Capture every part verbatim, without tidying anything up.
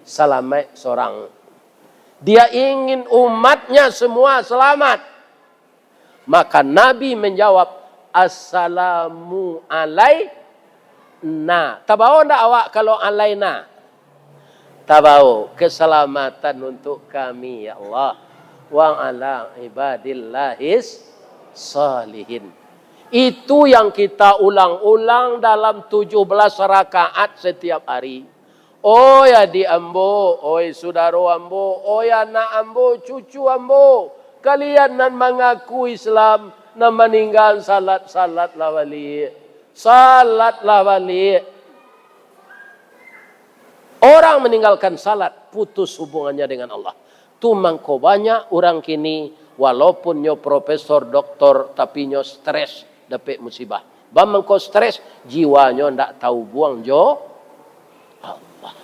salamaik sorang. Dia ingin umatnya semua selamat. Maka Nabi menjawab, "Assalamu alaina." Tabao ndak awak kalau alaina? Tabao, "Keselamatan untuk kami, ya Allah. Wa ala ibadillahis salihin." Itu yang kita ulang-ulang dalam tujuh belas rakaat setiap hari. Oi adik ambo, oi sudaro ambo, oi anak ambo, cucu ambo, kalian nan mangaku Islam, nan maninggakan salat, salatlah baliak. Salatlah baliak. Orang meninggalkan salat, putus hubungannya dengan Allah. Tu mangko banyak urang kini, walaupun nyo profesor, doktor, tapi nyo stres dapek musibah. Baa mangko stres? Jiwanyo ndak taubuang jo Allah.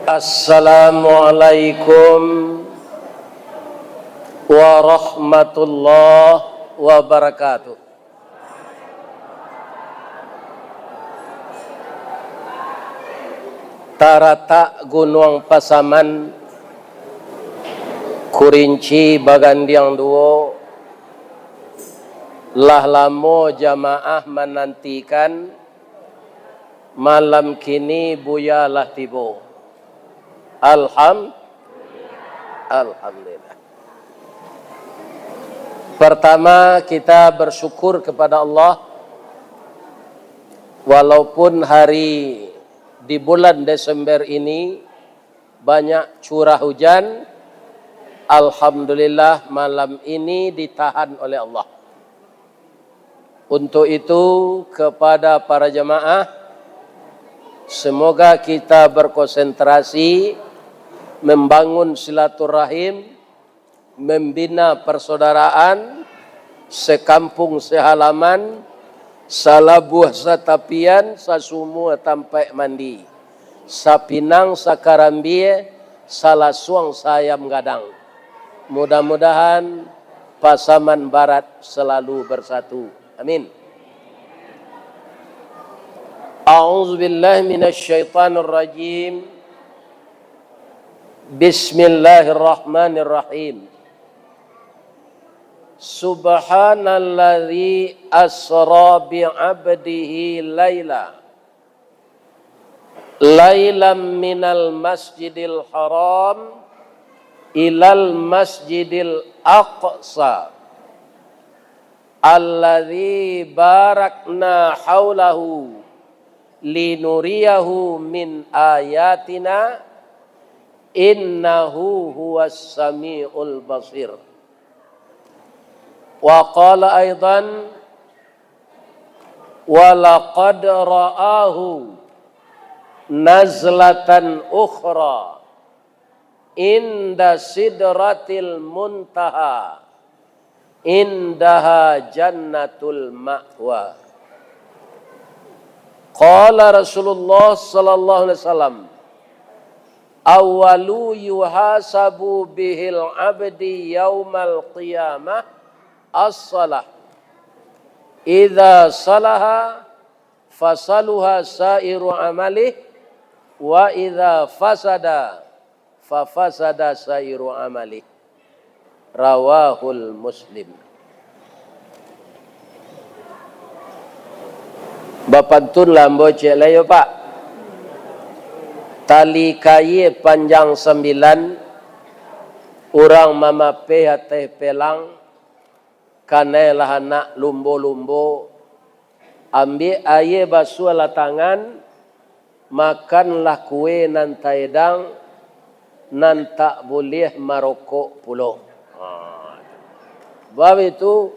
Assalamualaikum warahmatullahi wabarakatuh. Taratak Gunuang Pasaman, Kurinci Bagandiang Duo, lah lamo jamaah manantikan, malam kini Buya lah tibo. Alham-, Alhamdulillah. Pertama, kita bersyukur kepada Allah, walaupun hari di bulan Desember ini banyak curah hujan, alhamdulillah, malam ini ditahan oleh Allah. Untuk itu, kepada para jamaah, semoga kita berkonsentrasi membangun silaturahim, membina persaudaraan, sekampung sehalaman, salabuah satapian, sasumua tampaik mandi, sapinang sakarambia, salasuang saayam gadang. Mudah-mudahan Pasaman Barat selalu bersatu. Amin. A'udzubillahi minasyaitonirrajim. Bismillahirrahmanirrahim. Subhanalladzi asra bi'abdihi laila. Lailam minal masjidil haram ilal masjidil aqsa. Alladzi barakna haulahu linuriyahu min ayatina, innahu huwas samiul basir. Wa qala aidan, wa laqad ra'ahu nazlatan ukhra inda sidratil muntaha, indaha jannatul ma'wa. Qala Rasulullah sallallahu alaihi wasallam, awwalu yuhasabu bihil abdi yaumal qiyamah as-salah. Idza salaha fasaluha sairu amalih, wa idza fasada fafasada sairu amalih. Rawahul Muslim. Bapantun lah ambo ciek lai yo, Pak. Tali kaia panjang sambilan, urang mamapeh ateh pelang, kanai lah anak lumbo-lumbo, ambiak aia basuahlah tangan, makanlah kue nan taedang, nan tak buliah marokok pulo. Ha. Bab itu,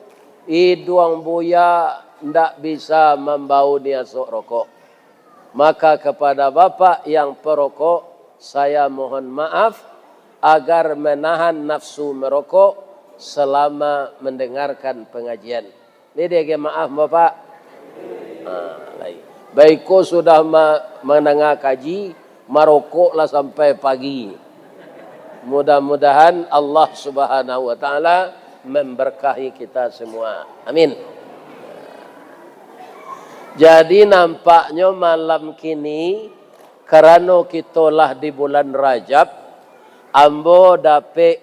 iduang buya ndak bisa mambauni asok rokok. Maka kepada bapak yang perokok, saya mohon maaf, agar menahan nafsu merokok, selama mendengarkan pengajian. Ni dia ke maaf, Bapak. Ha, lai. Baiko sudah ma-, mandanga kaji, marokoklah sampai pagi. Mudah-mudahan Allah Subhanahu wa Ta'ala memberkahi kita semua. Amin. Jadi, nampaknyo malam kini, karano kito lah di bulan Rajab, ambo dapek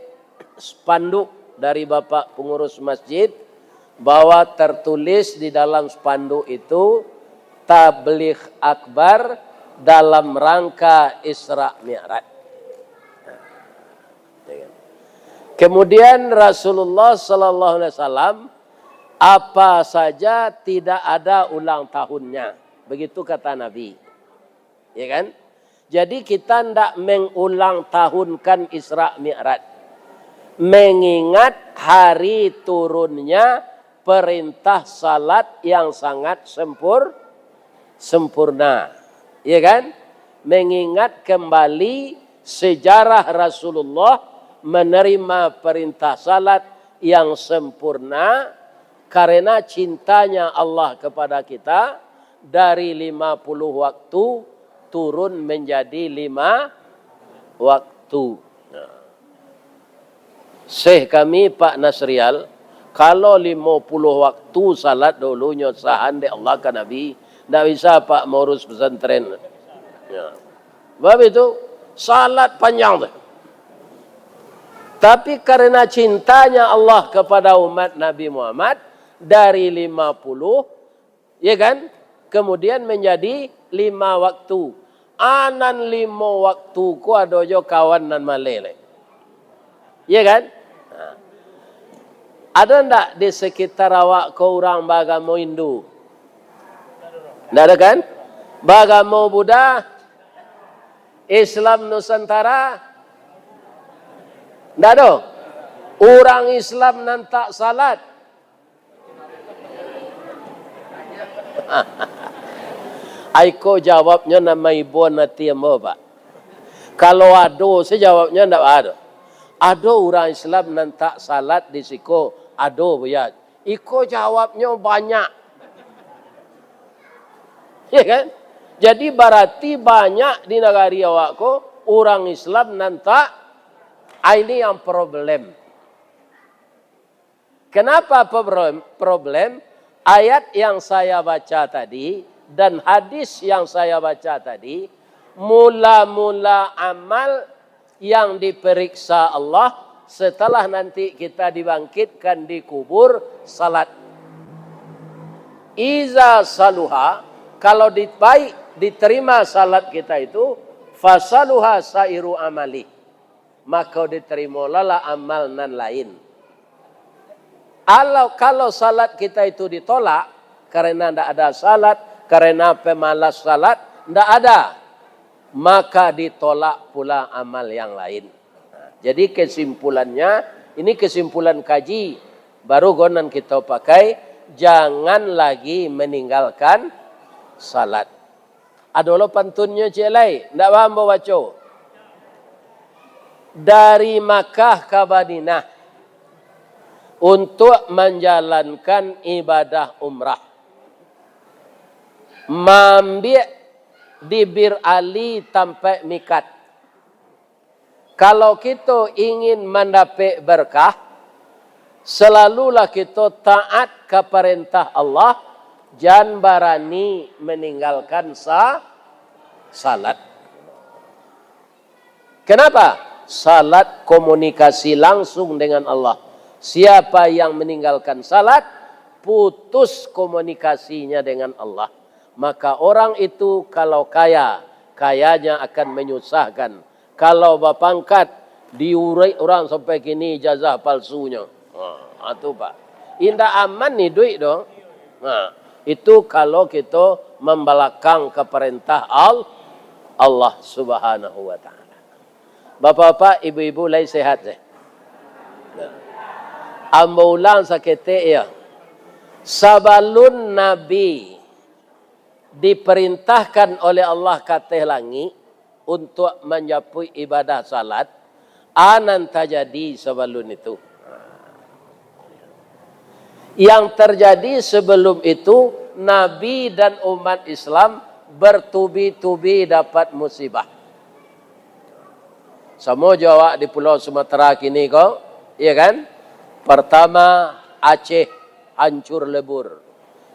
spanduk dari Bapak Pengurus Masjid, bahwa tertulis di dalam spanduk itu, Tabligh Akbar dalam rangka Isra Mi'raj. Kemudian Rasulullah sallallahu alaihi wasallam, apa saja tidak ada ulang tahunnya. Begitu kata Nabi. Ya kan? Jadi kita ndak mengulang tahunkan Isra Mi'raj. Mengingat hari turunnya perintah salat yang sangat sempur-, sempurna. Ya kan? Mengingat kembali sejarah Rasulullah menerima perintah salat yang sempurna karena cintanya Allah kepada kita, dari lima puluh waktu turun menjadi lima waktu. Nah. Syekh kami, Pak Nasrial, kalau lima puluh waktu salat dulunyo sahan dek Allah ka Nabi, ndak bisa, Pak, maurus pesantren. Ya. Sebab itu, salat panjang tu. Tapi karena cintanya Allah kepada umat Nabi Muhammad, dari lima puluh, ya kan? Kemudian menjadi lima waktu. Anan limo waktu ko ado jo kawan nan maleh lai. Ya kan? Nah. Ada ndak di sekitar awak ko urang baagamo Hindu? Ndak ada kan? Baagamo Buddha, Islam Nusantara? Ndak ada. Urang Islam nan tak salat. Ai ko jawabnyo nan maibon ati ambo, Pak. Kalau ado, se jawabnyo ndak ado. Ado urang Islam nan tak salat di siko, ado, Buya. Iko jawabnyo banyak. Ya kan? Jadi barati banyak di nagari awak ko urang Islam nan tak, ah, ini yang problem. Kenapa problem? Problem, ayat yang saya baca tadi dan hadis yang saya baca tadi, mula-mula amal yang diperiksa Allah setelah nanti kita dibangkitkan di kubur, salat. Iza saluha, kalau di-, baik diterima salat kita itu, fasaluha sairu amali, maka diterimolah amal nan lain. Kalau, kalau salat kita itu ditolak, karena ndak ada salat, karena pemalas salat, ndak ada, maka ditolak pula amal yang lain. Nah, jadi kesimpulannya, ini kesimpulan kaji, baru gonan kita pakai, jangan lagi meninggalkan salat. Ado lo pantunnyo ciek lai, ndak ba ambo baco. Dari Makkah ka Madinah untuk manjalankan ibadah umrah. Maambiak di Bir Ali tampek mikat. Kalau kito ingin mandapek berkah, salalulah kito taat ka parentah Allah, jan barani maninggalkan sa-, salat. Kenapa? Salat komunikasi langsung dengan Allah. Siapa yang meninggalkan salat, putus komunikasinya dengan Allah. Maka orang itu kalau kaya, kayanya akan menyusahkan. Kalau bapangkat, diurik urang sampai kini ijazah palsunyo. Ha, ha, tu, Pak. Indak aman iduik doh. Ha, itu kalau kito mambalakang ka parentah Al-, Allah Subhanahu wa Ta'ala. Bapak-bapak, ibu-ibu, lai sehat, eh? Nah. Ambo ulang saketek, ya. Sabalun Nabi diperintahkan oleh Allah ka ateh langik untuak manjapuik ibadah salat, a nan tajadi sabalun itu. Yang terjadi sebelum itu, Nabi dan umat Islam bertubi-tubi dapat musibah. Samo jo awak di Pulau Sumatera kini ko, iya kan? Pertama, Aceh hancur lebur.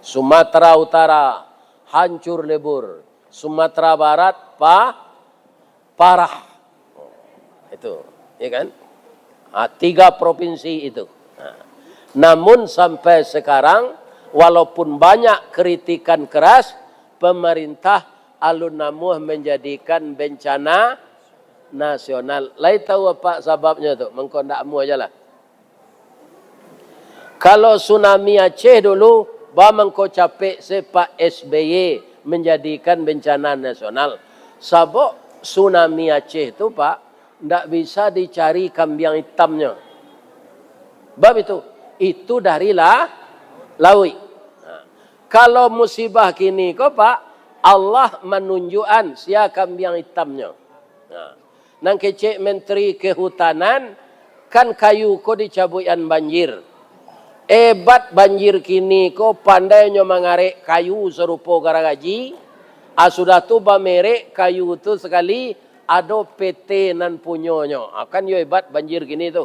Sumatera Utara hancur lebur. Sumatera Barat pa-, parah. Itu, ya kan? Ha, tiga provinsi itu. Ha. Namun sampai sekarang, walaupun banyak kritikan keras, pemerintah alun namuah menjadikan bencana nasional. Lai tahu apa sababnya tu? Mangko ndak amuah je lah. Kalau tsunami Aceh dulu, ba mangko capek se Pak S B Y menjadikan bencana nasional. Sabab tsunami Aceh tu, Pak, ndak bisa dicari kambiang itamnyo. Bab itu, itu dari la-, lauik. Nah, kalau musibah kini ko, Pak, Allah manunjukan sia kambiang itamnyo. Nah, nan kecek Menteri Kehutanan, kan kayu ko dicabuikan banjir. Ebat banjir kini ko pandainyo mangarek kayu sarupo garagaji. Ah, sudah tu bamerek kayu tu sakali, ado P T nan punyonyo. Ah, kan yo ebat banjir kini tu.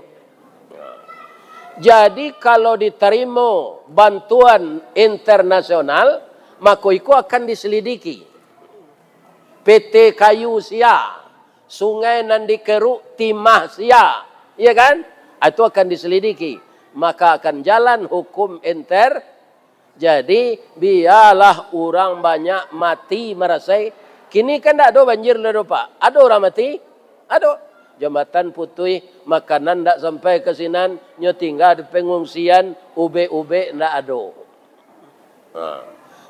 Jadi, kalau ditarimo bantuan internasional, mako iko akan diselidiki. P T kayu sia, sungai nan dikeruk timah sia, iya kan? Itu akan diselidiki. Maka akan jalan hukum inter-, jadi, bialah urang banyak mati marasai. Kini kan ndak ado banjir lai doh, Pak. Ado urang mati? Ado. Jambatan putuih, makanan ndak sampai ka sinan, nyo tingga di pangungsian, ubek-ubek ndak ado. Ha.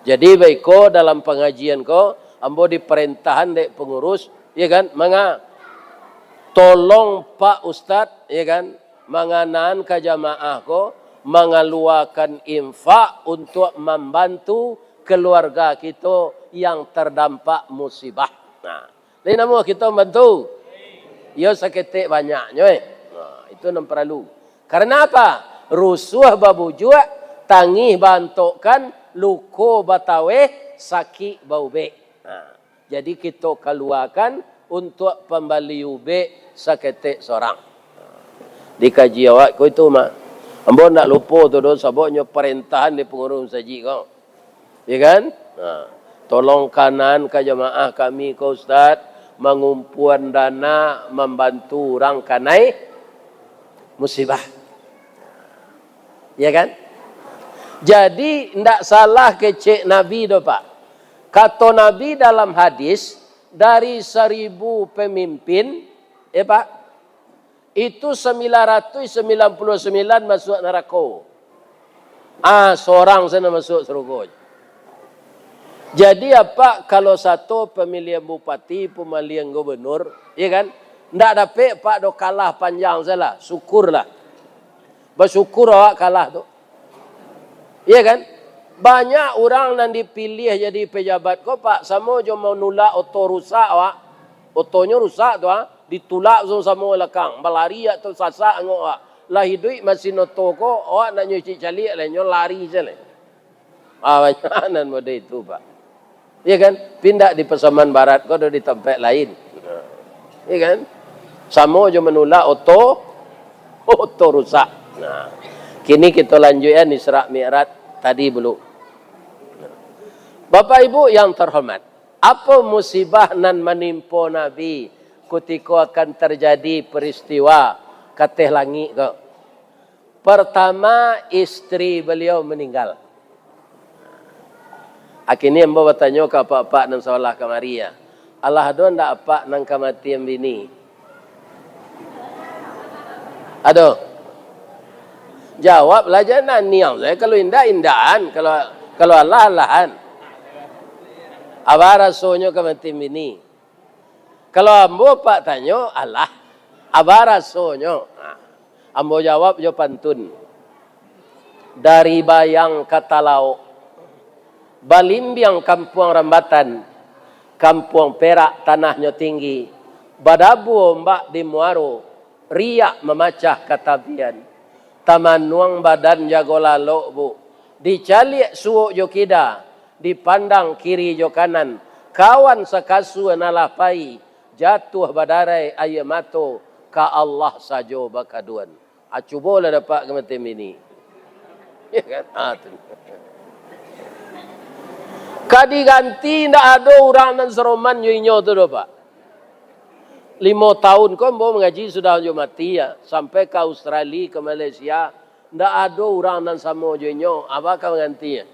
Jadi, baiko dalam pangajian ko, ambo diparantahan dek pangurus, iya kan, manga, tolong Pak Ustad, iya kan, manganaan ka jamaah ko, mangaluakan infak untuak mambantu kaluarga kito yang tardampak musibah. Nah, lai namuah kito mambantu? Iyo, saketek banyaknyo, eh. Nah, itu nan paralu. Karena apa? Rusuah babujuak, tangih baantokkan, luko bataweh, sakik baubek. Nah, jadi kito kaluakan untuak pambali ubek saketek sorang. Dikaji awak ko itu mah. Ambo ndak lupo tu doh, sabab nyo parantahan di pangurus masajik ko. Ya kan? Nah, tolong kanaan ka jamaah kami ko, Ustaz, mangumpuan dana mambantu urang kanai musibah. Ya kan? Jadi, ndak salah kecek Nabi doh, Pak. Kato Nabi dalam hadis, dari saribu pamimpin, ya, Pak, itu sambilan ratuih sambilan puluah sambilan masuak narako. Ah, sorang sajo nan masuak sarugo. Jadi, Apak, kalau sato pamilihan bupati, pamilihan gubernur, ya kan? Ndak dapek, Pak, doh kalah panjang sajolah. Syukurlah. Basyukur awak kalah tu. Iya kan? Banyak urang nan dipiliah jadi pejabat ko, Pak, samo jo manulak oto rusak, awak. Otonyo rusak tu, ah, ditulak samo-samo balakang, balari atau sasak angok, awak. Lah iduik masin oto ko, awak nak nyo icik caliak lah, nyo lari se lah. Ah, banyak nan model itu, Pak. Iya kan? Pindah di Pasaman Barat ko, atau di tampek lain. Iya kan? Samo jo manulak oto, oto rusak. Nah, kini kito lanjuikan Isra Mi'raj tadi dulu. Bapak Ibu yang terhormat, apo musibah nan manimpo Nabi kutiko akan tarjadi peristiwa kateh langik ko? Pertama, istri beliau meninggal. Kini ambo batanyo ka apak-apak nan sabalah kamari, ya. Alah ado ndak apak nan kamatian bini? Ado? Jawablah, jan aniang se. Kalau indak, indakan. Kalau, kalau alah, alahan. Apo rasonyo kamatian bini? Kalau ambo, Pak, tanyo, alah, apo rasonyo? Nah, ambo jawab jo pantun. Dari Bayang ka Talaok, balimbiang Kampuang Rambatan, Kampuang Perak tanahnyo tinggi, badabu ombak di muaro, riak mamacah ka tapian. Tamanuang badan jago lalok, Bu. Dicaliak suok jo kida, dipandang kiri jo kanan. Kawan sakasua nan lah pai, jatuah badarai aia mato, ka Allah sajo bakaduan. Ah, cubolah dapek kamatian bini. Ya kan? Ah, tu. Ka diganti, ndak ado urang nan saroman jo inyo tu doh, Pak. Limo taun ko ambo mangaji sudah jo mati, ya. Sampai ka Australia, ka Malaysia, ndak ado urang nan samo jo inyo. Apo ka mangganti, ya?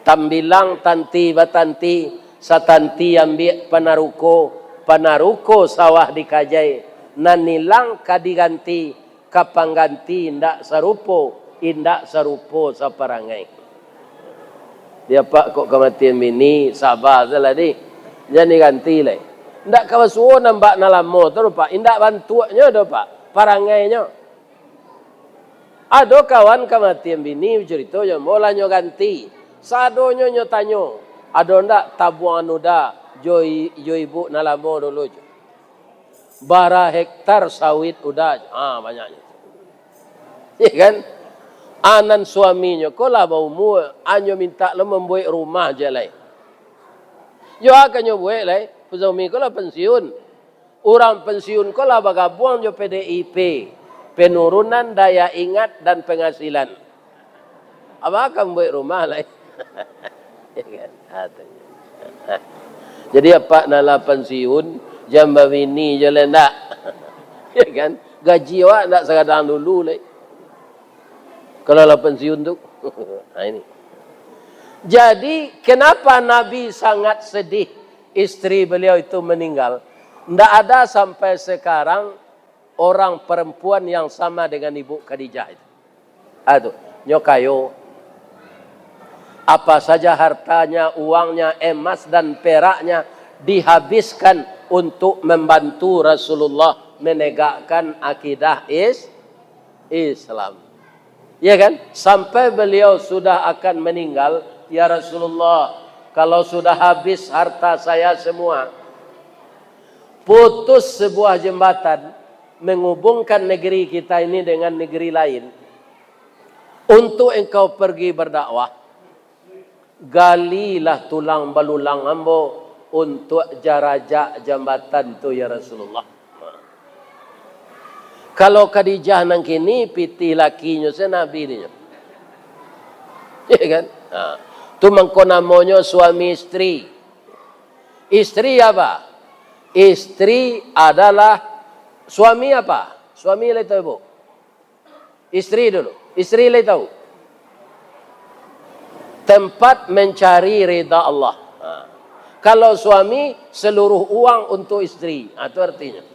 Tambilang tanti batanti, satanti ambiak panaruko, panaruko sawah dikajai, nan ilang ka diganti, ka pangganti indak sarupo, indak sarupo saparangai. Di apak kok kamatian bini, saba salah di. Jan diganti lai. Indak ka basuo nan bak nan lamo tu doh, Pak. Indak bantuaknyo doh, Pak. Parangainyo. Ado kawan kamatian bini bacarito jo ambo, lah nyo ganti. Sadonyo nyo tanyo, ado ndak tabuangan uda jo i-, jo ibuk nan lamo dulu tu? Bara hektar sawit uda? Ah, banyaknyo. Ya kan? Anan suaminyo ko lah baumua, anyo mintak lo mambuek rumah je lai. Yo, a ka nyo buek lai, suami ko lah pensiun. Urang pensiun ko lah bagabuang jo P D I P, penurunan daya ingat dan penghasilan. Apak ka mambuek rumah lai. Ya kan? Ah, tu. Jadi, apak nan lah pensiun, jan babini je lai ndak. Ya kan? Gaji awak ndak sagadang dulu lai. Kalau lah pensiun tu. Nah, ini. Jadi, kenapa Nabi sangat sedih isteri beliau itu meninggal? Ndak ada sampai sekarang orang perempuan yang sama dengan Ibu Khadijah itu. Ah, tu, nyo kayo. Apa saja hartanya, uangnya, emas dan peraknya dihabiskan untuk membantu Rasulullah menegakkan akidah is-, Islam. Ya kan? Sampai beliau sudah akan meninggal, "Ya Rasulullah, kalau sudah habis harta saya semua, putus sebuah jembatan menghubungkan negeri kita ini dengan negeri lain, untuk engkau pergi berdakwah, galilah tulang balulang ambo untuak jarajak jambatan tu, ya Rasulullah." Kalau Khadijah nan kini, pitih lakinyo se Nabi dinyo. Ya kan? Ha. Tu mangko namonyo suami isteri. Isteri apa? Isteri adalah suami apa? Suami lai tahu, Bu? Isteri dulu. Isteri lai tahu. Tempat mencari rida Allah. Ha. Kalau suami, seluruh uang untuk isteri. Ha, itu artinya.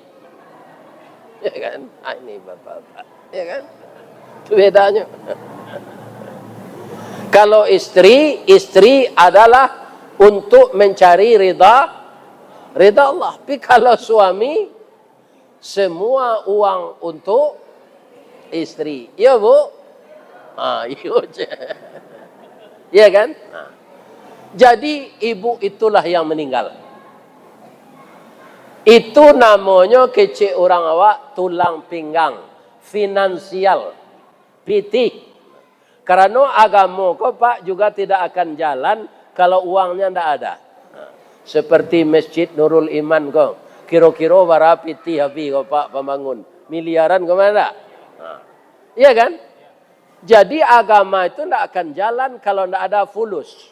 Ya kan? Ah, ini bapak-bapak. Ya kan? Itu bedanya. Kalau isteri, isteri adalah untuk mencari rida, rida Allah. Tapi kalau suami, semua uang untuk isteri. Iyo, Bu? Ah, iyo je. Iya kan? Nah. Jadi, ibu itulah yang meninggal. Itu namonyo kecek urang awak tulang pinggang, finansial, pitih. Karano agamo ko, Pak, juga tidak akan jalan kalau uangnya ndak ada. Seperti Masjid Nurul Iman ko, kiro-kiro bara pitih abih ko, Pak, pambangun? Miliaran ko, mana ndak? Nah. Iya kan? Jadi agama itu ndak akan jalan kalau ndak ada fulus.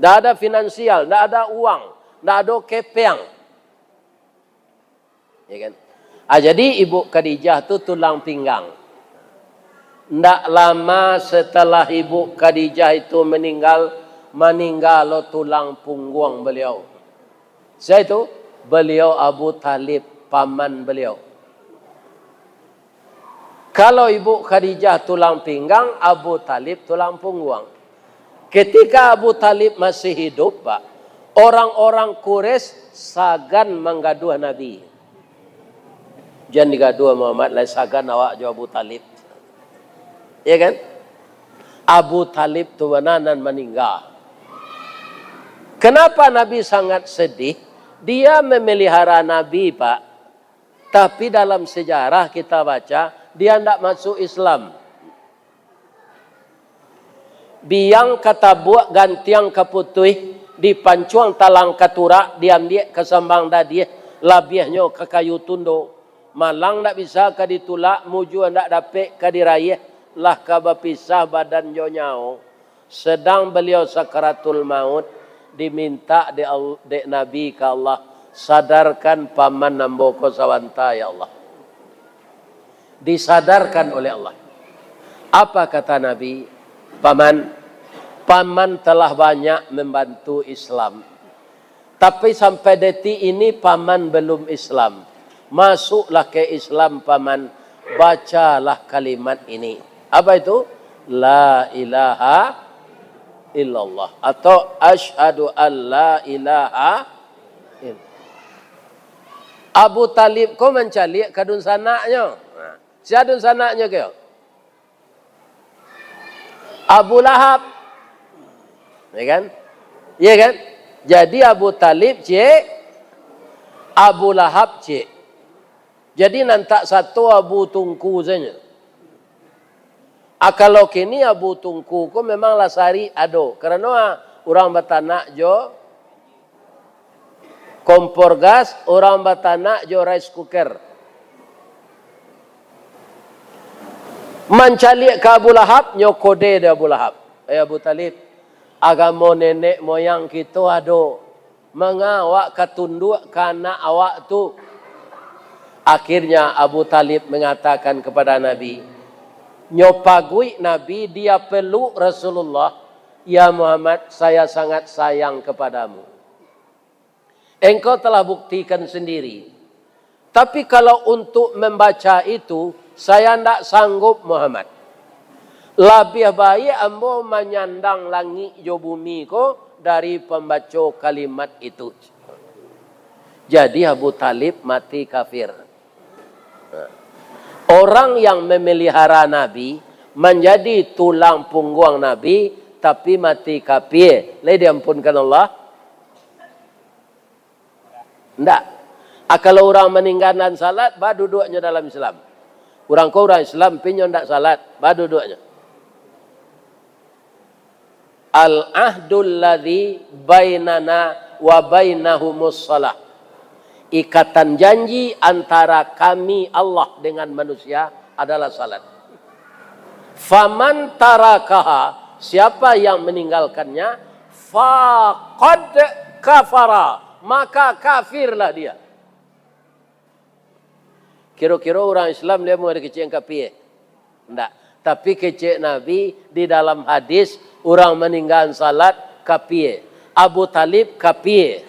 Ndak ada finansial, ndak ada uang, ndak ada kepeang. Ya kan? Ah, jadi Ibu Khadijah tu tulang pinggang. Ndak lama setelah Ibu Khadijah itu meninggal, maningga lo tulang pungguang beliau. Sia itu? Beliau Abu Thalib, paman beliau. Kalau Ibu Khadijah tulang pinggang, Abu Thalib tulang pungguang. Ketika Abu Thalib masih hidup, Pak, orang-orang Quraisy sagan manggaduah Nabi. "Jan digaduah Muhammad lai, sagan awak jo Abu Thalib." Ya kan? Abu Thalib tu bana nan maningga. Kenapa Nabi sangat sedih? Dia memelihara Nabi, Pak. Tapi dalam sejarah kita baca, dia ndak masuk Islam. Biang ka tabuak, gantiang ka putuih, dipancuang talang ka turak, diambiak ka sambang dadiah, labiahnyo ka kayu tundo. Malang ndak bisa ka ditulak, mujua ndak dapek ka diraih, lah ka bapisah badan jo nyawo. Sedang baliau sakaratul maut, dimintak dek Al-, dek Nabi ka Allah, "Sadarkan paman ambo ko sabanta, ya Allah." Disadarkan oleh Allah. Apa kata Nabi? "Paman, paman telah banyak membantu Islam. Tapi sampai detik ini paman belum Islam. Masuklah ke Islam, paman. Bacalah kalimat ini." Apa itu? "La ilaha illallah." Atau "Asyhadu an la ilaha ill-." Abu Talib ko mancaliak ka dunsanaknyo. Nah, sia dunsanaknyo ko? Abu Lahab. Ya kan? Ya kan? Jadi Abu Talib ciek, Abu Lahab ciek. Jadi nan tak sato Abu Tungku sajo. Ah, kalau kini Abu Tungku ko memang lah sarik ado. Karano, ah, urang batanak jo kompor gas, urang batanak jo rice cooker. Mancaliak ka Abu Lahab, nyo kode dek Abu Lahab. "Eh, Abu Talib, agamo nenek moyang kito ado. Manga awak ka tunduak ka anak awak tu?" Akhirnya Abu Talib mengatakan kepada Nabi, nyo paguik Nabi, dia peluk Rasulullah, "Ya Muhammad, saya sangat sayang kepadamu. Engkau telah buktikan sendiri. Tapi kalau untuk membaca itu, saya ndak sanggup, Muhammad. Labiah baiak ambo manyandang langik jo bumi ko dari pambaco kalimat itu." Jadi Abu Talib mati kafir. Orang yang memelihara Nabi, manjadi tulang pungguang Nabi, tapi mati kapie, lai diampunkan Allah? Ndak. Ah, kalau urang maninggakan salat, ba duduaknyo dalam Islam. Urang ko urang Islam, pi nyo ndak salat, ba duduaknyo. "Al-ahdul ladzi bainana wa bainahumus shalah." Ikatan janji antara kami, Allah, dengan manusia adalah salat. "Faman tarakaha," siapa yang meninggalkannya, "faqad kafara," maka kafirlah dia. Kiro-kiro urang Islam lai amuah dikecekan kapie? Ndak. Tapi kecek Nabi di dalam hadis, urang maninggakan salat kapie. Abu Talib kapie.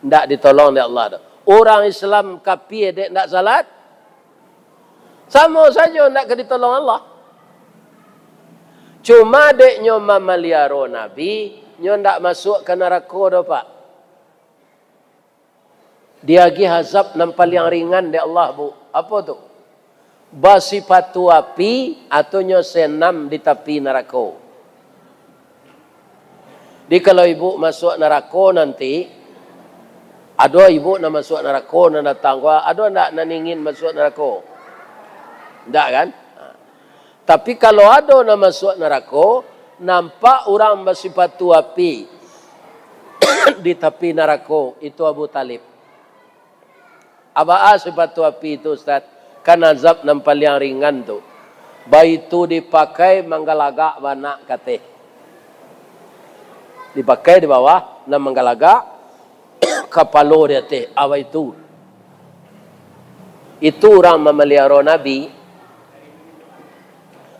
Ndak ditolong dek Allah doh. Urang Islam kapie dek ndak salat, samo sajo ndak ka ditolong Allah. Cuma dek nyo mamaliaro Nabi, nyo ndak masuak ka narako doh, Pak. Diagiah azab nan paliang ringan dek Allah, Bu. Apo tu? Basipatu api, atau nyo senam di tapi narako. Jadi, kalau ibu masuak narako nanti, ado ibu nan masuak narako, nan datang ko, ado ndak nan ingin masuak narako? Ndak, kan? Ha. Tapi, kalau ado nan masuak narako, nampak urang basipatu api di tapi narako, itu Abu Talib. Abaa sipatu api tu, Ustaz? Kan azab nan paliang ringan tu, baitu dipakai manggalagak banak kateh. Dipakai di bawah, nan manggalagak, kapalo di ateh, abaitu. Itu urang mamaliaro Nabi,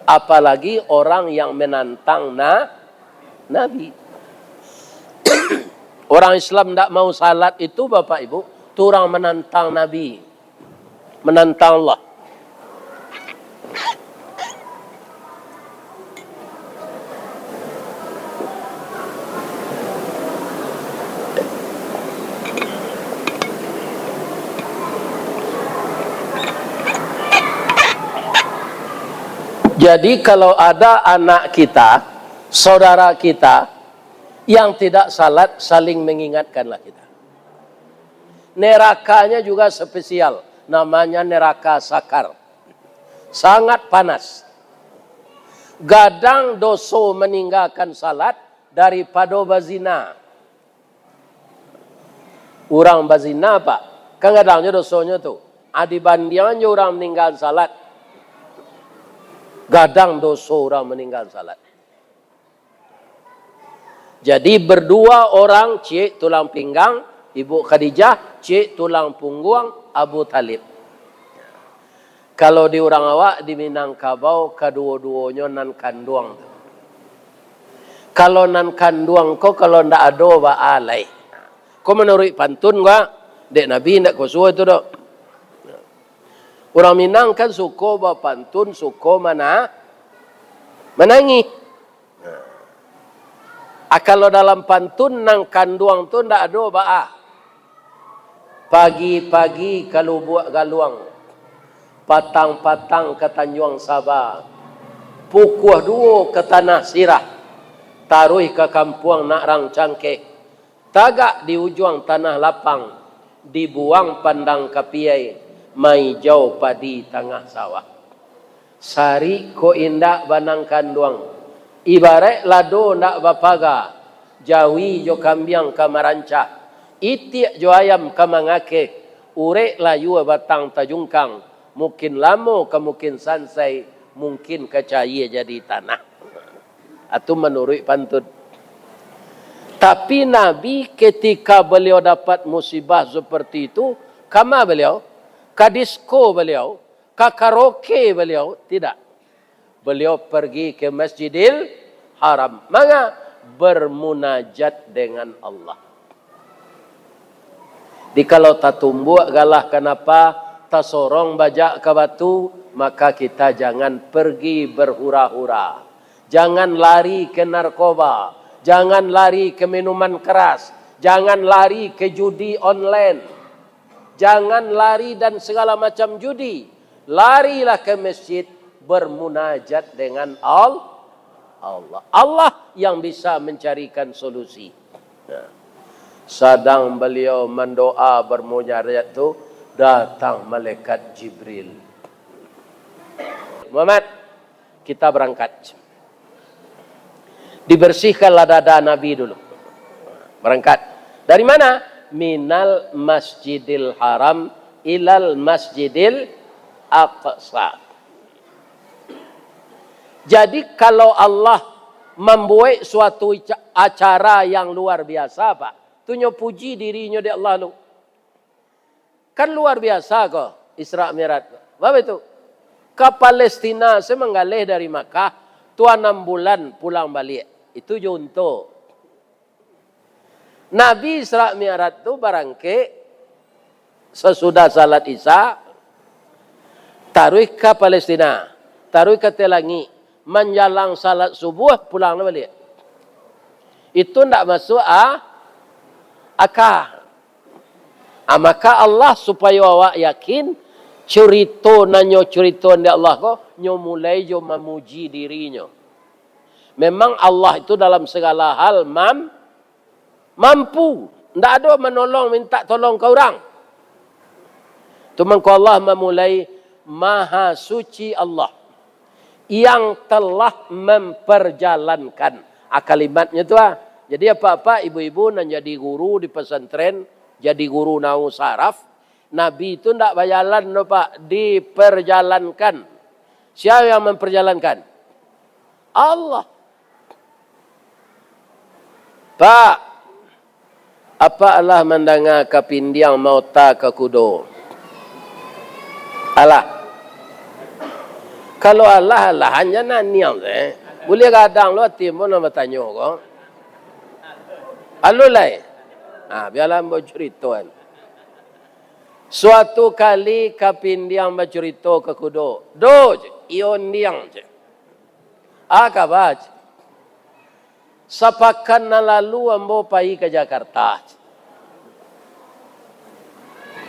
apalagi orang yang menantang na-, Nabi. Orang Islam ndak mau salat itu, Bapak Ibu, tu urang menantang Nabi, menantang Allah. Jadi, kalau ada anak kita, saudara kita, yang tidak salat, saling mengingatkanlah kita. Nerakanya juga spesial. Namanya neraka sakar. Sangat panas. Gadang doso maninggakan salat daripado bazina. Urang bazina, Pak, kan gadang jo dosonyo tu. Ah, dibandiangan jo urang maninggakan salat. Gadang doso urang maninggakan salat. Jadi, berdua orang, ciek tulang pinggang Ibu Khadijah, ciek tulang pungguang Abu Thalib. Kalau di urang awak di Minangkabau, kaduo-duonyo nan kanduang tu. Kalau nan kanduang ko, kalau ndak ado, baa lai. Ko manuruik pantun ko, dek Nabi ndak ko suo tu doh. Urang Minang kan suko bapantun, suko mana-, manangih. Ah, kalau dalam pantun, nan kanduang tu ndak ado baa. Pagi-pagi ka Lubuak Galuang, patang-patang ka Tanjuang Saba, pukua duo ka Tanah Sirah, taruih ka Kampuang Nak Rang Cangkeh, tagak di ujuang Tanah Lapang, dibuang pandang kapiai, maijau padi tangah sawah. Sarik ko indak banang kanduang, ibaraik lado ndak bapaga, jawi jo kambiang ka marancah, itiak jo ayam ka mangakeh, urek layua batang tajungkang, mungkin lamo ka mungkin sansai, mungkin ka cayia jadi tanah. Atu manuruik pantun. Tapi Nabi, ketika beliau dapat musibah seperti itu, kama beliau? Ka disko beliau? Ka karaoke beliau? Tidak. Beliau pergi ke Masjidil Haram. Manga? Bermunajat dengan Allah. Di kalau tatumbuak galah kanapa, tasorong bajak ka batu, maka kita jangan pergi berhura-hura. Jangan lari ke narkoba, jangan lari ke minuman keras, jangan lari ke judi online. Jangan lari dan segala macam judi. Larilah ke masjid bermunajat dengan Al-, Allah. Allah yang bisa mencarikan solusi. Ya. Sadang beliau mandoa bermunajat tu, datang malaikat Jibril. Muhammad, kita berangkat. Dibersihkanlah dada Nabi dulu. Berangkat. Dari mana? Minal Masjidil Haram ilal Masjidil Aqsa. Jadi, kalau Allah mambuek suatu ica-, acara yang luar biasa, Pak, tu nyo puji dirinyo dek Allah lu. Kan luar biasa ko Isra Mi'raj. Baa itu? Ka Palestina se manggaleh dari Makkah, tu anam bulan pulang baliak. Itu jo unto. Nabi Isra Mi'raj tu barangkek sasudah salat Isya, taruih ka Palestina, taruih ka ateh langik, manjalang salat subuah pulang baliak. Itu ndak masuk a-, aka. Ah, maka Allah, supayo awak yakin, curito nan nyo curitoan dek Allah ko, nyo mulai jo mamuji dirinyo. Memang Allah itu dalam segala hal mam-, mampu. Ndak ado manolong, mintak tolong ka urang. Tu mangko Allah mamulai, "Maha Suci Allah yang telah memperjalankan." Ah, kalimatnyo tu, ah. Jadi, apak-apak, ibu-ibu nan jadi guru di pesantren, jadi guru nahwu saraf, Nabi tu ndak bajalan doh, Pak, diperjalankan. Sia yang memperjalankan? Allah. Pak, apak alah mandanga kapindiang maota ka kudo? Alah. Kalau alah, alah, jan naniang se. Buliah gadang lo ati ambo nan batanyo ko. Alun lai. Ha, bialah ambo curitoan. Suatu kali kapindiang bacurito ka kudo. "Do," cek, "iyo ondiang," cek. "A kaba?" cek. "Sapakan nan lalu ambo pai ka Jakarta, cek.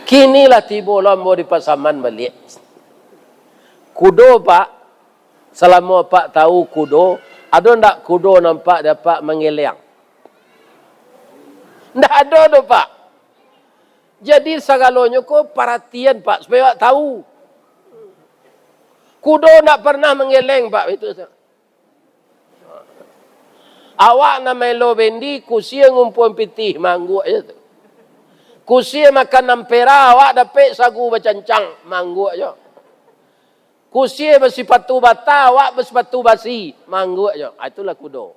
Kini lah tibo lo ambo di Pasaman baliak. Kudo, Pak, salamo apak tahu kudo, ado ndak kudo nampak dek apak manggeleang?" Ndak ado doh, Pak. Jadi, sagalonyo ko paratian, Pak, supayo awak tahu. Kudo ndak pernah manggeleng, Pak, itu. Awak nan maelo bendi, kusie ngumpuan pitih, maangguak jo tu. Kusie makan ampera, awak dapek sagu bacancang, maangguak jo. Kusie basipatu bata, awak basipatu basi, maangguak jo. Ah, itulah kudo.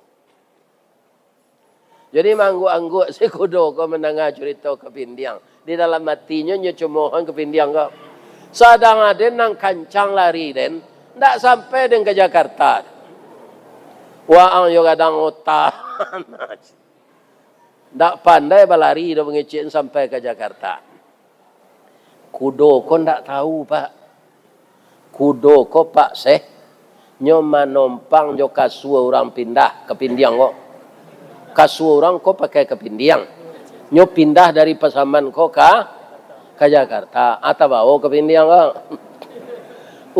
Jadi, maangguak-angguak si kudo ko mandanga curito kapindiang. Di dalam atinyo, nyo cemohan kapindiang ko. Sadang aden nan kancang lari den, ndak sampai den ka Jakarta. Waang yo gadang ota. Ndak pandai balari doh, mangecek sampai ka Jakarta. Kudo ko ndak tahu, Pak. Kudo ko, Pak Syekh, nyo manompang jo kasua urang pindah kapindiang ko. Kasua urang ko pakai kapindiang. Nyo pindah dari Pasaman ko ka, ka Jakarta. Ah, tabao kapindiang ko.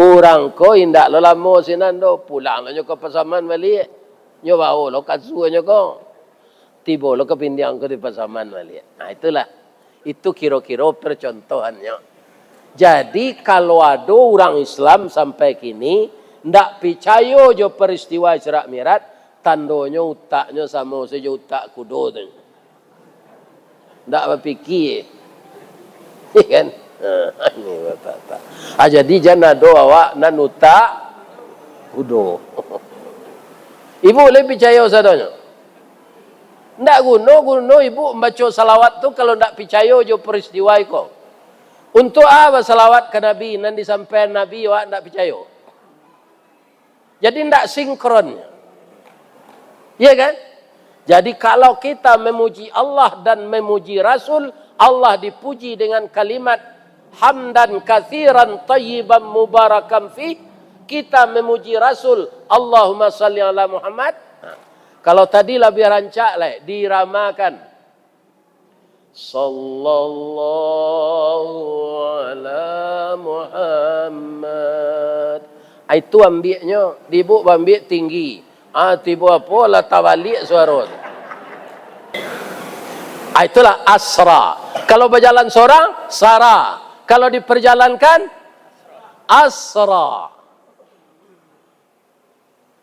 Urang ko indak lo lamo sinan doh, pulang lo nyo ka Pasaman baliak. Nyo bao lo kasuanyo ko. Tibo lo kapindiang ko di Pasaman baliak. Nah, itulah. Itu kiro-kiro percontohannyo. Jadi, kalau ado urang Islam sampai kini ndak picayo jo peristiwa Isra Mi'raj, tandonyo utaknyo samo sajo utak kudo tu. Ndak bapikia. Iya kan? Ha, ini bapak-bapak. Ah, jadi jan ado awak nan utak kudo. Ibu lai picayo sadonyo. Ndak guno-guno ibu mambaco salawat tu kalau ndak picayo jo peristiwa iko. Untuak a basalawat ka Nabi, nan disampaian Nabi awak ndak picayo? Jadi, ndak sinkron. Iya kan? Jadi, kalau kita memuji Allah dan memuji Rasul, Allah dipuji dengan kalimat hamdan katsiran thayyiban mubarakan fih. Kita memuji Rasul, Allahumma shalli ala Muhammad. Nah, kalau tadi labiah rancak lai, diiramakan. Sallallahu ala Muhammad. Ah, itu ambiaknyo, di ibu baambiak tinggi. Ah, tibo apo lah tabaliak suaro tu. Ah, itulah asra. Kalau bajalan sorang, sara. Kalau diperjalankan, asra.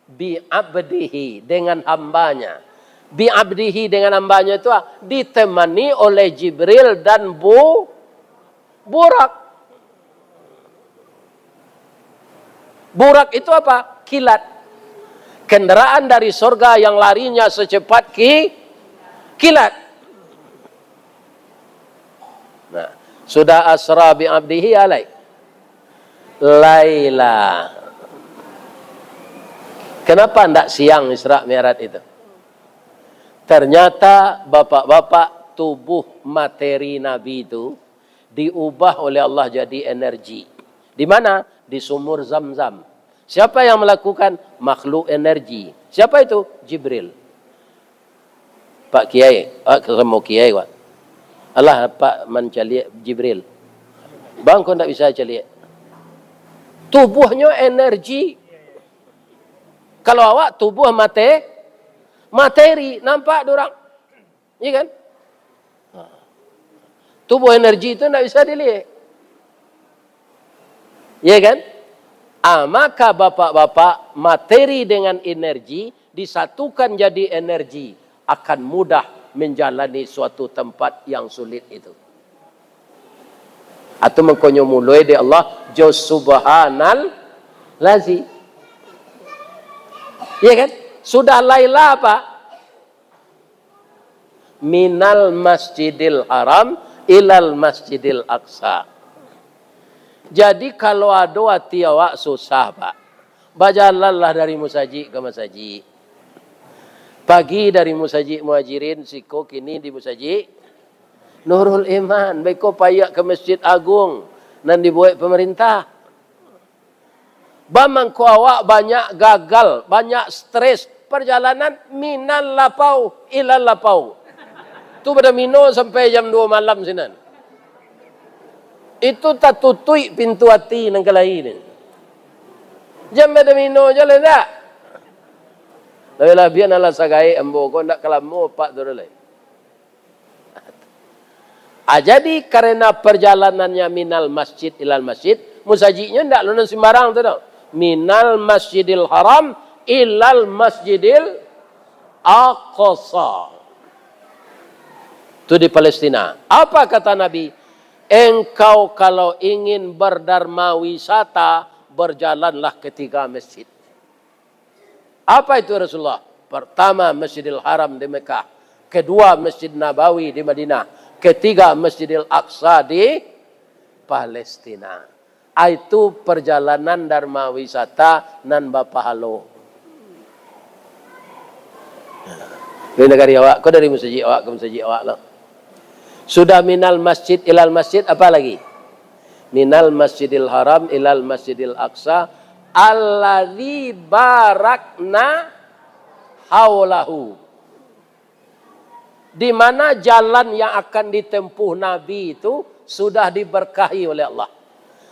Bi abdihi, dengan hambanya. Bi abdihi, dengan hambanya itu, ah, ditemani oleh Jibril dan Bu-, Burak. Burak itu apa? Kilat. Kendaraan dari sorga yang larinya secepat ki-, kilat. Nah, sudah asra bi abdihi, alai. Laila. Kenapa ndak siang Isra Mi'raj itu? Ternyata, bapak-bapak, tubuh materi Nabi itu diubah oleh Allah jadi energi. Di mana? Di sumur Zam-Zam. Siapa yang melakukan? Makhluk energi. Siapa itu? Jibril. Pak Kiai, ah, samo Kiai, Pak. Alah, Pak mancaliak Jibril. Bang, kok ndak bisa caliak? Tubuhnyo energi. Kalau awak tubuh mate-, materi, nampak durang. Iya kan? Nah. Tubuh energi itu ndak bisa diliek. Iya kan? Ah, maka bapak-bapak, materi dengan energi disatukan jadi energi, akan mudah menjalani suatu tempat yang sulit itu. Atau mangkonyo muloi dek Allah, jo subhanal lazi. Iya kan? Sudah laila apa? Minal Masjidil Haram ilal Masjidil Aqsa. Jadi, kalau ado ati awak susah, Pak, bajalanlah dari musajik ka masajik. Pagi dari musajik Muhajirin, siko kini di musajik Nurul Iman, baiko paiak ka Masjid Agung nan dibuek pamarintah. Bamangko awak banyak gagal, banyak stres, parjalanan minal lapau ilal lapau. Tu bada Mino sampai jam duo malam sinan. Itu tatutuik pintu ati nan ka lai ni. Jan bada Mino jo lai ndak? Labiah-labiah nan lah sagaek ambo ko ndak ka lamo apak tu lai. Ah, jadi karena perjalanannya minal masjid ilal masjid, musajiknyo ndak lo nan sembarang tu doh. Minal masjidil haram ilal masjidil aqsa. Itu di Palestina. Apa kata Nabi? "Engkau kalau ingin berderma wisata, berjalanlah ke tiga masjid." Apa itu Rasulullah? Pertama, Masjidil Haram di Mekah. Kedua, Masjid Nabawi di Madinah. Ketiga, Masjidil Aqsa di Palestina. Ah, itu perjalanan derma wisata nan bapahalo. Dari nagari awak, ko dari masjid awak ke masjid awak lah. Sudah minal masjid ilal masjid, apa lagi? Minal masjidil haram ilal masjidil aqsa, alladzi barakna haulahu. Di mana jalan yang akan ditempuh Nabi itu sudah diberkahi oleh Allah.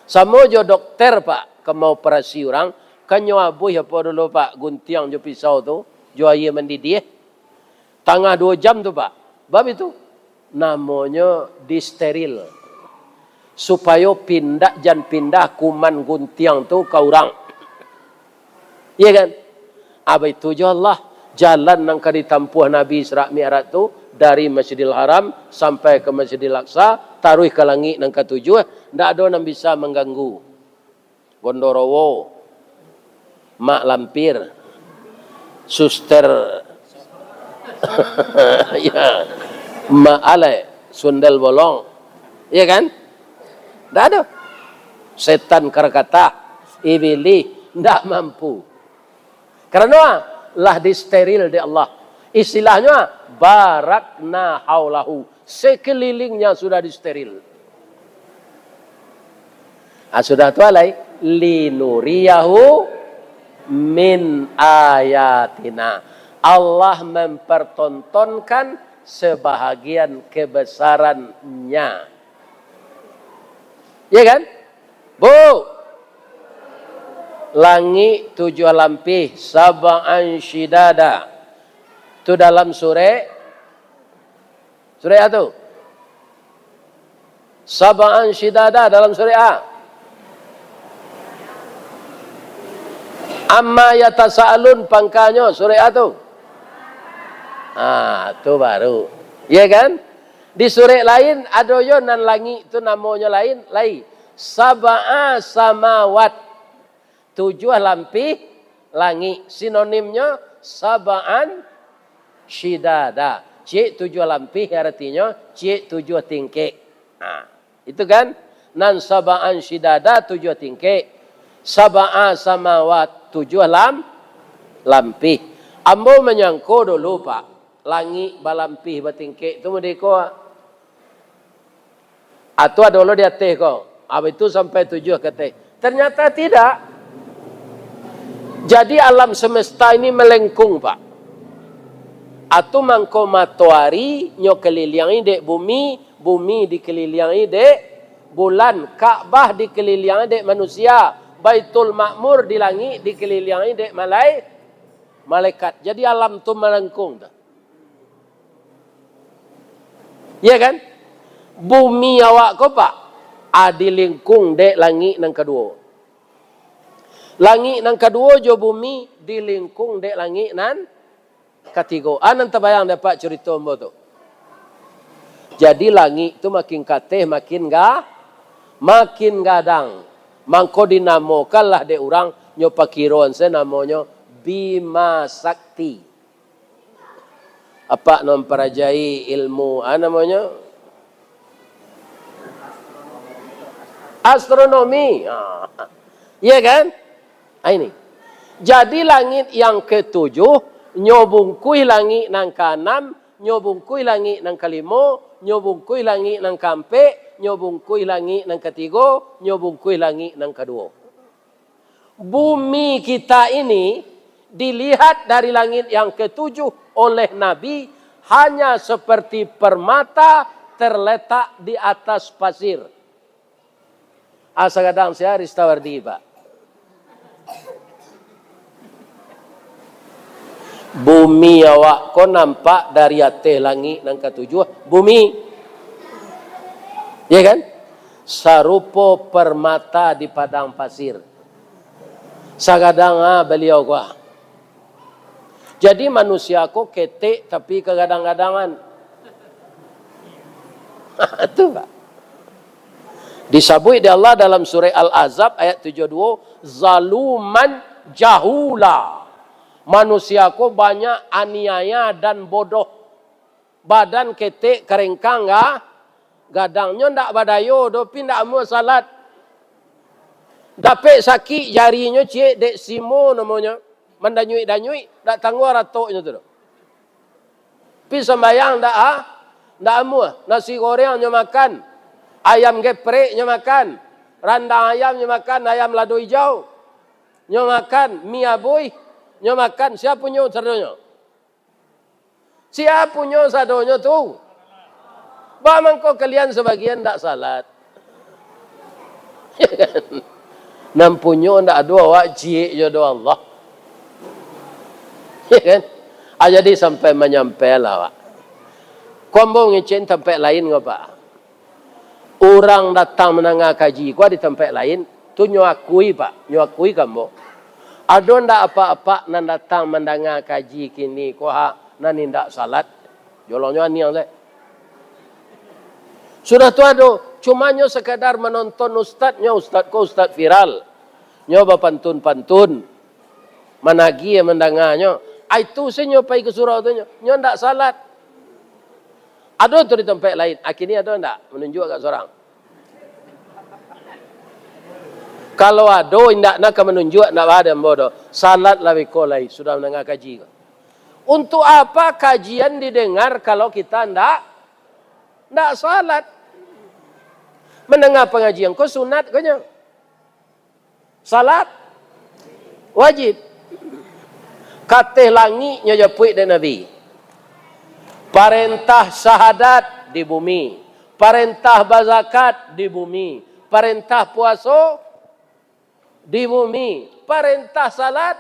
Samo jo dokter, Pak, ka maoperasi urang, kan nyo abuih apo dulu, Pak, guntiang jo pisau tu, jo aia mandidih. Tangah duo jam tu, Pak. Bab itu namonyo disteril. Supayo pindah, jan pindah kuman guntiang tu ka urang. Iya kan? Abah itu jo Allah, jalan nan ka ditampuah Nabi Isra Mi'raj tu, dari Masjidil Haram sampai ka Masjidil Aqsa, taruih ka langik nan katujuah, ndak ado nan bisa mangganggu. Gondorowo, Mak Lampir, Suster, ya, Mak Alek, Sundel Bolong, iya kan? Ndak ado. Setan Karakatah, Ibilih, ndak mampu. Karano lah disteril dek Allah. Istilahnyo, barakna haulahu. Sekelilingnya sudah disteril. Ah, sudah tu alai, linuriyahu min ayatina. Allah mempertontonkan sebahagian kebesaran-Nya. Ya kan? Bu, langik tujuah lampih, sab'an syidada. Tu dalam surek, surek a tu? Sab'an syidada dalam surek a. Amma yatasaalun pangkanyo, surek a tu? Ah, tu baru. Ya kan? Di surek lain, ado yo nan langik tu namonyo lain, lai. Sab'a samawat. Tujuah lampih langik. Sinonimnyo, sab'an syidada. Ciek tujuah lampih aratinyo, ciek tujuah tingkek. Nah, itu kan? Nan sab'an syidada tujuah tingkek. Sab'a samawat tujuah lam-, lampih. Ambo manyangko dulu, Pak, langik balampih batingkek tu mode ko. Atau ado lo di ateh ko, abis tu sampai tujuah ka ateh. Ternyata tidak. Jadi alam semesta ini melengkung, Pak. Atau mangko matoari nyo keliliangi dek bumi, bumi dikeliliangi dek bulan, Ka'bah dikeliliangi dek manusia, Baitul Ma'mur di langik dikeliliangi dek malai-, malaikat. Jadi alam tu melengkung tu. Ya kan? Bumi awak ko, Pak, a, dilingkung dek langik nan kaduo. Langik nan kaduo jo bumi dilingkung dek langik nan katigo. A, nan tabayang dapek curito ambo tu. Jadi langik tu makin kateh, makin ga-, makin gadang. Mangko dinamokanlah dek urang, nyo pakiroan se namonyo Bima Sakti. Apak nan mamparajai ilmu, a, namonyo? Astronomi. Ha. Iya kan? Ha, ini. Jadi langik yang ketujuh, nyo bungkuih langik nan kaanam, nyo bungkuih langik nan kalimo, nyo bungkuih langik nan kaampek, nyo bungkuih langik nan katigo, nyo bungkuih langik nan kaduo. Bumi kita ini dilihat dari langit yang ketujuh oleh Nabi hanya seperti permata terletak di atas pasir. Asa gadang sia Ristawardi, Pak. Bumi awak ko nampak dari ateh langik nan katujuah, bumi. Ya kan? Sarupo permata di padang pasir. Sagadang ah baliau ko ah. Jadi manusia ko ketek tapi kagadang-gadangan. Itu, Pak. Disabuik di Allah dalam surah Al-Ahzab ayat tujuh dua, "Zaluman jahula." Manusia ko banyak aniaya dan bodoh. Badan ketek karengkang ga-, gadangnyo ndak badayo doh, pi ndak amuah salat. Dapek sakik jarinyo ciek dek simo namonyo, mandanyuik-danyuik, ndak tangguang ratoknyo tu doh. Pi sambayang ndak a-, ndak amuah, nasi goreng nyo makan, ayam geprek nyo makan, randang ayam nyo makan, ayam lado ijau nyo makan, mi abuih nyo makan, sia punyo sadonyo? Sia punyo sadonyo tu? Baa mangko kalian sabagian ndak salat? Ya kan? Nan punyo ndak ado awak ciek jo do Allah. Ya kan? Ah, jadi sampai manyampai lah awak. Ko ambo ngecek tampek lain ko, Pak. Urang datang mandanga kaji ko di tampek lain, tu nyo akui, Pak, nyo akui ka ambo. Ado ndak apak-apak nan datang mandanga kaji kini ko ha, nan indak salat? Jolongnyo aniang se. Sudah tu ado, cuma nyo sakadar manonton ustad, nyo ustad ko ustad viral. Nyo bapantun-pantun, managih mandanganyo. Ai tu se nyo pai ka surau tu nyo, nyo ndak salat. Ado tu di tampek lain. Ah, kini ado ndak? Manunjuak agak surang. Kalau ado, indak nak ka manunjuak, ndak baa dek ambo doh. Salat lah beko lai, sudah mandanga kaji ko. Untuk apa kajian didengar kalau kita ndak, ndak salat? Mandanga pangajian ko sunat ko nyo. Salat wajib. Kateh langik nyo japuik dek Nabi. Parentah syahadat di bumi. Parentah bazakat di bumi. Parentah puaso di bumi. Parentah salat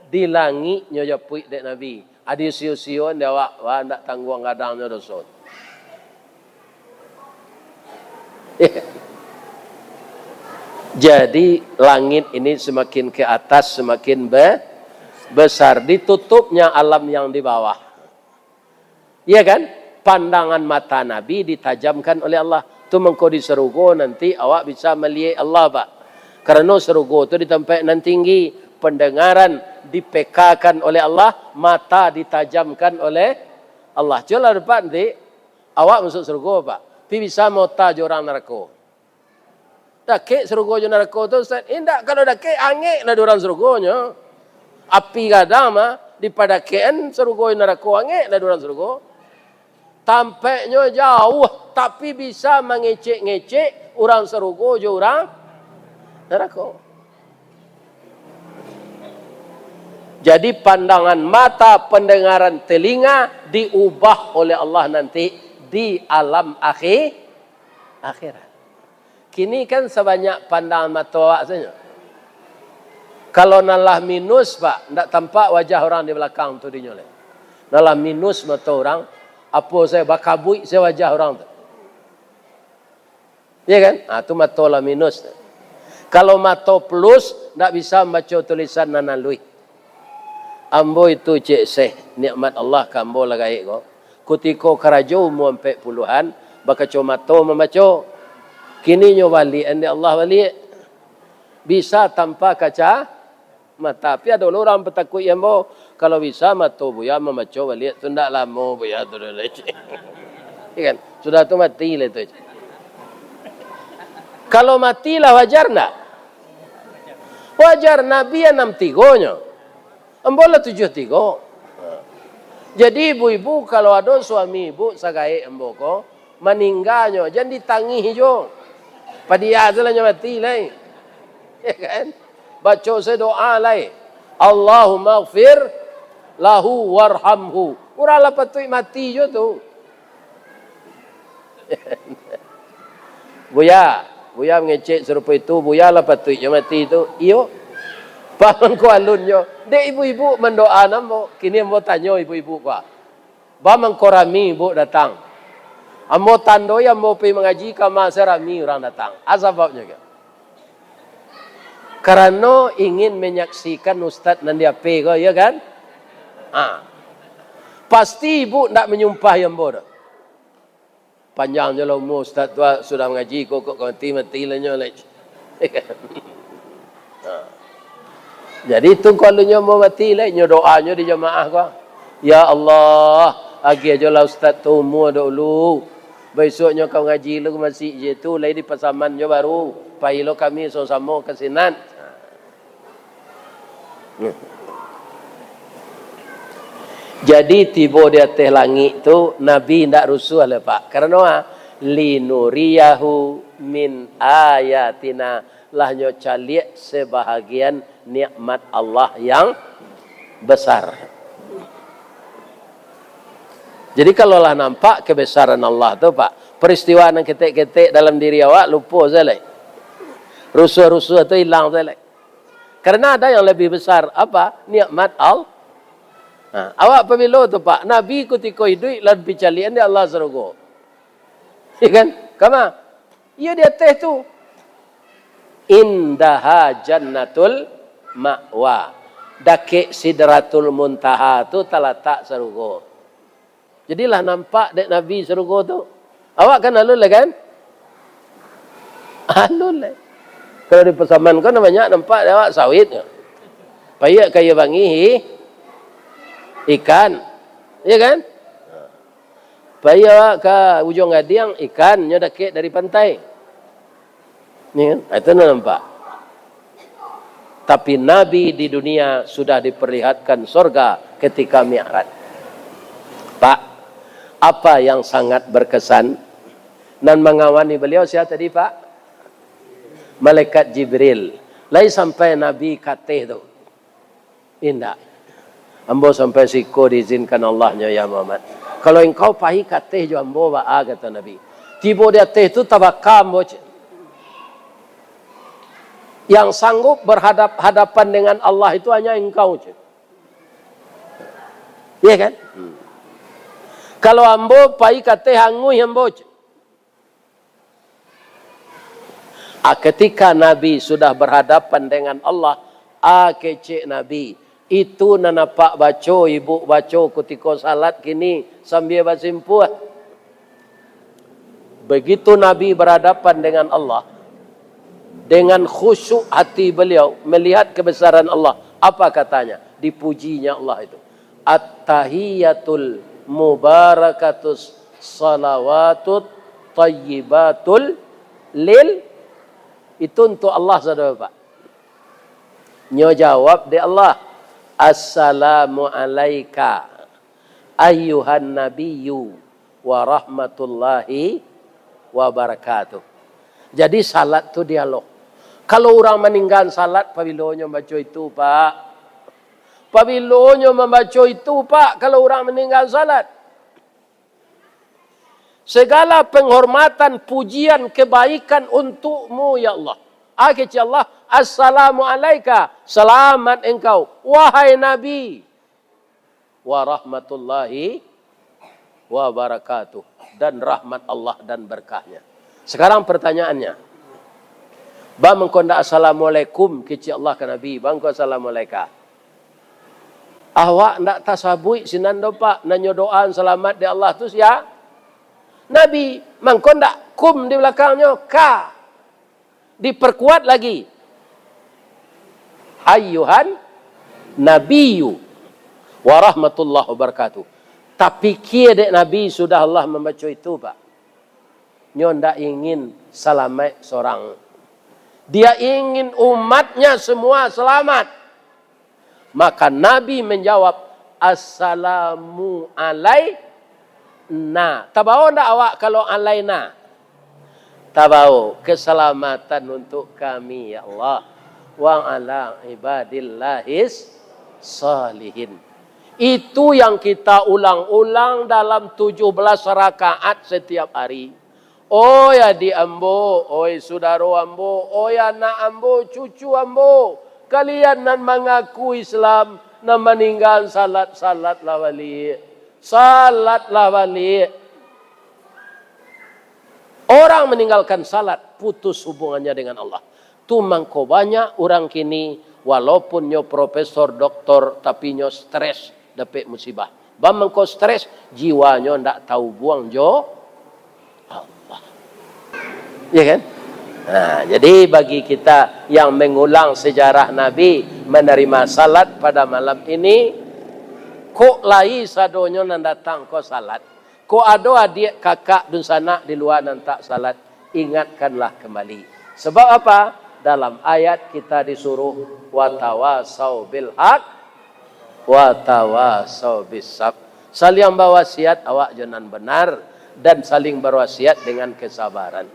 di langik nyo japuik dek Nabi. Adi sio-sion di awak, wah, ndak tangguang gadangnyo doso. Jadi, langit ini semakin ke atas, semakin be-, besar. Ditutupnya alam yang di bawah. Iya kan? Pandangan mata Nabi ditajamkan oleh Allah. Tu mangko di sarugo nanti awak bisa maliek Allah, Pak. Karano sarugo tu di tampek nan tinggi, pendengaran dipekakan oleh Allah, mata ditajamkan oleh Allah. Cubolah dapat nanti awak masuk sarugo, Pak. Pi bisa maota jo urang narako. Dakek sarugo jo narako tu, Ustaz? Indak, kalau dakek, angek lah di urang sarugonyo. Api gadang mah, dipadakekan sarugo jo narako, angek lah di urang sarugo. Tampeknyo jauah, tapi bisa mangecek-ngecek urang sarugo jo urang narako. Jadi, pandangan mata, pendengaran telinga diubah oleh Allah nanti di alam akhi-, akhirat. Kini kan sabanyak pandangan mato awak sajo. Kalau nan lah minus, Pak, ndak tampak wajah urang di balakang tu dinyo lai. Nan lah minus mato urang, apo sajo, bakabuik sajo wajah urang tu. Iya kan? Ah, tu mato lah minus. Kalau mato plus, ndak bisa mambaco tulisan nan aluih. Ambo itu, Cik Syekh, nikmat Allah ka ambo lah gaek ko. Kutiko karajo umua ampek puluahan, bakacomato mambaco. Kini nyo baliak-an dek Allah baliak. Bisa tanpa kacamata. Tapi ado lo urang patakuik ambo, kalau bisa mato Buya mambaco baliak tu ndak lamo Buya tu doh, Cik. Iya kan? Sudah tu mati lah tu, Cik. Kalau mati lah wajar ndak? Wajar, Nabi anam tigo nyo. Ambo lah tujuah tigo. Jadi, ibu-ibu, kalau ado suami ibu sagaek ambo ko, maningganyo, jan ditangih jo. Padia tu lah nyo mati lai. Ya kan? Baco sajo doa lai. "Allahummaghfir lahu warhamhu." Urang lah patuik mati jo tu. Buya, Buya mangecek sarupo itu, Buya lah patuik jo mati tu. Iyo. Baa mangko alunnyo? Dek ibu-ibu mandoa ambo. Kini ambo tanyo ibu-ibu ko. Baa mangko rami ibu datang? Ambo tandoi, ambo pai mangaji ka ma, sarami urang datang. A sababnyo ko? Karano ingin manyaksikan ustaz nan di H P ko, iyo kan? Ah. Pasti ibu ndak manyumpahi ambo doh. Panjang jo lah umua ustaz tu, ah, sudah mangaji, kok, kok mati, mati lah nyo lai. Ha. Jadi tu kalau nyo mau mati lai, nyo doanyo di jamaah ko, "Ya Allah, agiah jo lah ustaz tu umua dahulu. Bisuak nyo ka mangaji lu ka masjid tu, lai dipasaman jo baru. Pai lo kami samo-samo ka sinan." Jadi, tibo di ateh langik tu, Nabi indak rusuah lai, Pak. Karano, ah, "Linuriyahu min ayatina," lah nyo caliak sabahagian nikmat Allah yang besar. Jadi, kalau lah nampak kebesaran Allah tu, Pak, peristiwa nan ketek-ketek dalam diri awak lupo sajo lai. Rusuah-rusuah tu ilang sajo lai. Karena ada yang lebih besar, apa? Nikmat Allah. Nah, awak pabilo tu, Pak? Nabi kutiko iduik lah dipicalian di Allah sarugo. Ya kan? Kama? Iyo di ateh tu. Indaha jannatul ma'wa. Dakek Sidratul Muntaha tu talatak sarugo. Jadi lah nampak dek Nabi sarugo tu. Awak kan alun lai kan? Alun lai. Kalau di Pasaman kan banyak nampak dek awak sawit. Paiak ka Iyo Bangih, ikan. Iya kan? Paiak awak ka Ujuang Gadiang, ikan nyo dakek dari pantai. Ni kan? Ah, itu nan nampak. Tapi Nabi di dunia sudah diperlihatkan sorga ketika Mi'raj. Pak, apa yang sangat berkesan nan mangawani beliau sia tadi, Pak? Malaikat Jibril. Lai sampai Nabi ka ateh tu. Indak. Ambo sampai siko diizinkan Allah nyo, ya Muhammad. Kalau engkau pai ka ateh jo ambo, baa, kato Nabi. Tibo di ateh tu tabaka ambo, cek. Yang sanggup berhadap-hadapan dengan Allah itu hanya engkau, cek. Iya kan? Hmm. Kalau ambo pai ka ateh, anguih ambo, cek. Ah, ketika Nabi sudah berhadapan dengan Allah, ah, kecek Nabi, "Itu nan apak baco, ibuk baco kutiko salat kini, sambia basimpuah." Begitu Nabi berhadapan dengan Allah, dengan khusyuk hati beliau melihat kebesaran Allah, apa katanya? Dipujinya Allah itu. At-tahiyatul mubarakatus salawatut thayyibatul lil, itu untuk Allah saudara Bapak. Nyo jawab dek Allah, "Assalamu alaika ayyuhan nabiyyu wa rahmatullahi wa barakatuh." Jadi salat tu dialog. Kalau urang maninggaan salat, pabilonyo mambaco itu, Pak? Pabilonyo mambaco itu, Pak, kalau urang maninggaan salat? Segala penghormatan, pujian, kebaikan untukmu, ya Allah. Ah, kecek Allah, "Assalamu alaika, selamat engkau, wahai Nabi. Wa rahmatullahi wa barakatuh." Dan rahmat Allah dan berkahnya. Sekarang pertanyaannya, ba mangko ndak assalamualaikum, kecek Allah ka Nabi, ba mangko assalamualaika? Awak ndak tasabuik sinan doh, Pak, nan nyo doaan salamat dek Allah tu sia? Nabi, mangko ndak kum di balakangnyo, ka. Diperkuat lagi, "Ayyuhan nabiyyu wa rahmatullahi wa barakatuh." Tapikia dek Nabi sudah Allah mambaco itu, Pak. Nyo ndak ingin salamaik sorang. Dia ingin umatnya semua selamat. Maka Nabi menjawab, "Assalamu alaina." Tabao ndak awak kalau alaina? Tabao, "Keselamatan untuk kami, ya Allah. Wa ala ibadillahis salihin." Itu yang kita ulang-ulang dalam tujuh belas rakaat setiap hari. Oi adik ambo, oi sudaro ambo, oi anak ambo, cucu ambo, kalian nan mangaku Islam, nan maninggaan salat, salatlah baliak. Salatlah baliak. Orang meninggalkan salat, putus hubungannya dengan Allah. Tu mangko banyak urang kini, walaupun nyo profesor, doktor, tapi nyo stres dapek musibah. Bamangko stres, jiwanyo ndak taubuang jo Allah. Ya kan? Nah, jadi bagi kita yang mengulang sejarah Nabi menerima salat pada malam ini, kok lai sadonyo nan datang ko salat. Kok ado adiak, kakak, dunsanak di lua nan tak salat, ingatkanlah kembali. Sebab apa? Dalam ayat kita disuruh, "Watawasau bil haq, watawasau bis sab." Saling bawasiat awak jo nan benar, dan saling berwasiat dengan kesabaran.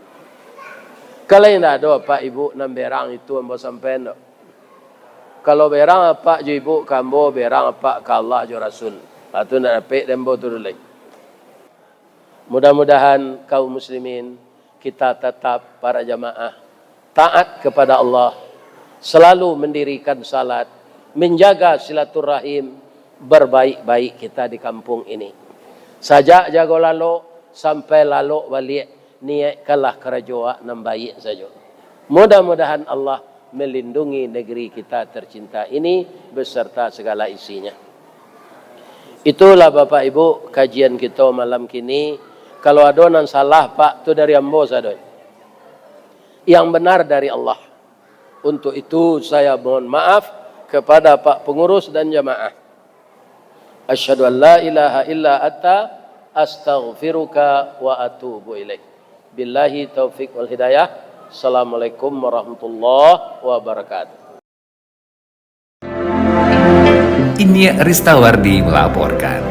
Kalau indak ado apak ibuk nan berang itu ambo sampaian tu. Kalau berang apak jo ibuk ka ambo, berang apak ka Allah jo Rasul. Ah, tu ndak dapek dek ambo tu dulu. Mudah-mudahan kaum muslimin, kita tetap para jamaah taat kepada Allah, selalu mendirikan salat, menjaga silaturahim, berbaik-baik kita di kampung ini. Sajak jago lalok sampai lalok baliak, niaikkanlah karajo awak nan baiak sajo. Mudah-mudahan Allah melindungi negeri kita tercinta ini beserta segala isinya. Itulah Bapak Ibu kajian kito malam kini. Kalau ado nan salah, Pak, tu dari ambo sadonyo. Yang benar dari Allah. Untuk itu saya mohon maaf kepada Pak Pengurus dan jamaah. Asyhadu an la ilaha illa anta, astaghfiruka wa atubu ilaik. Billahi taufik wal hidayah. Assalamualaikum warahmatullahi wabarakatuh. Inyiak Ristawardi melaporkan.